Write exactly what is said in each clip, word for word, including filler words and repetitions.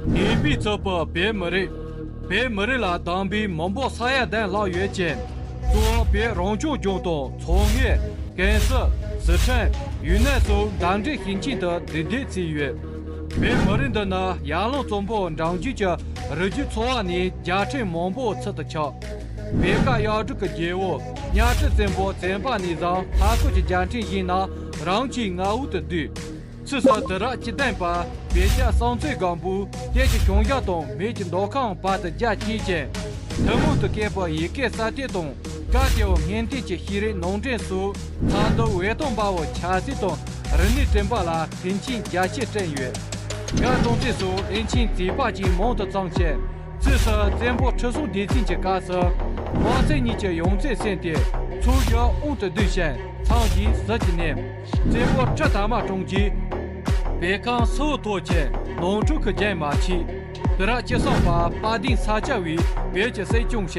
ངན་པས་གཙོས་པའི་བོད་མི་རིགས། བོད་མི་རིགས་ལ་སྡང་པའི་མི་འབོར་ས་ཡ་བདུན་ལྷག་ཡོད་ཅིང་། གཙོ་བོ་བོད་རང་སྐྱོང་ལྗོངས་དང་མཚོ་སྔོན། ཀན་སུའུ། སི་ཁྲོན། ཡུན་ནན་སོགས་མདའ་འབྲེལ་ཞིང་ཆེན་དུ་འདུས་སྡོད་བྱས་ཡོད། བོད་མི་རིགས་འདི་ནི་ཡར་ལུང་གཙང་པོ་འགྲམ་རྒྱུད་ཀྱི་རི་རྒྱུད་ཚོ་བ་ནས་རྒྱལ་ཕྲན་མང་པོའི་ཚུལ་དུ་ཆགས། བོད་ཀ་གཡག་དྲུག་གི་རྒྱལ་པོ་གཉའ་ཁྲི་བཙན་པོ་བཙན་པ་ནས་བཟུང་མཐའ་འཁོར་གྱི་རྒྱལ་ཕྲན་བཞི་ནང་རང་གི་མངའ་འོག་ཏུ་བསྡུས། ཕྱིས་སུ་དུས་རབས་བཅུ་བདུན་པར་བོད་རྒྱལ་སྲོང་བཙན་སྒམ་པོས་བོད་ཀྱི་བྱང་ཤར་དང་བོད་ཀྱི་མདོ་ཁམས་བར་དུ་རྒྱ་བསྐྱེད་ཅིང་། ཐུན་མོང་དུ་བཀོད་པའི་ཡི་གེ་གསར་གཏོད་དང་། བཀའ་གཏེར་བ་སྔོན་ཐོན་གྱི་ཤེས་རིག་ནང་འདྲེན་སོགས་མཚར་སྡུག་འོད་སྟོང་འབར་བའི་ཆབ་སྲིད་དང་རིག་གནས་བསྐྲུན་པ་ལ་མཐུན་རྐྱེན་རྒྱ་ཆེ་བསྐྲུན་ཡོད། སྒར་གྲོང་རྡལ་སོགས་བློན་ཆེན་བྱེ་བྲག་ཅན་མང་དུ་བཙོང་ཞིང་། ཕྱིས་སུ་བཙན་པོ་ཁྲི་སྲོང་ལྡེ་བཙན་གྱི་སྐབས་སུ་དམག་ཆེན་གཉིས་ཀྱི་ཡང་རྩེར་སོན་ཏེ་མཚོ་བཞི་དབང་དུ་བསྡུས་ཤིང་། མཚམས་བཞིའི་ཟིལ་གྱིས་མནན། བཙན་པོ་ཁྲི་དར་མ་སྲུང་རྗེས། བོད་ཁམས་སིལ་བུར་ཐོར་ཅིང་ནང་འཁྲུག་གི་རྒྱུན་མ་ཆད། དུས་རབས་བཅུ་གསུམ་པར་དཔལ་ལྡན་ས་སྐྱ་པས་བོད་ཀྱི་སྲིད་སྐྱོང་བྱས་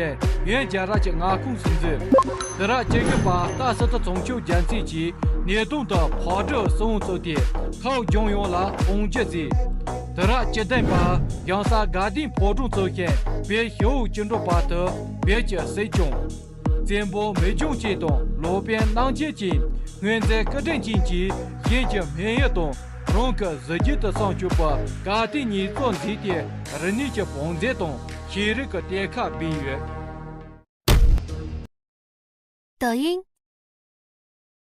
ཡོན་རྒྱལ་རབས་ཀྱི་མངའ་ཁོངས་སུ་འཛུལ། དུས་རབས་བཅུ་བཞི་པར་སྟག་སི་ཏུ་བྱང་ཆུབ་རྒྱལ་མཚན་གྱིས་ནེའུ་ཏོན་དུ་ཕག་གྲུ་སྲུང་བཙུགས་ཏེ་ཁ་བ་ལྗང་གཡོན་ལ་དབང་བསྒྱུར་མཛད། དུས་རབས་བཅུ་བདུན་པར་ཞང་ས་དགའ་ལྡན་ཕོ་བྲང་བཙུགས་ཤིང་བོད་ཞི་བའི་བཅིངས་འགྲོལ་བར་དུ་བོད་ཀྱི་སྲིད་སྐྱོང་། བཙན་པོ་མི་འཇོན་ཅན་དང་ལོ་པཎ་རྣམ་འབྱེད་ཅན། སྔོན་འཛིན་སྐུ་དྲིན་ཅན་གྱིས་གཞན་གྱི་སྨན་ཡོན་དང་རང་གི་གཟི་བརྗིད་དུ་བསམ་བཅུག་པའི་དགའ་ལྡན་གཉིས་གཙོ་མཛད་དེ་རིག་གནས་ཀྱི་བང་མཛོད་དང་ཤེས་རིག་གི་གཏེར་ཁ་སྦས་ཡོད། 抖音、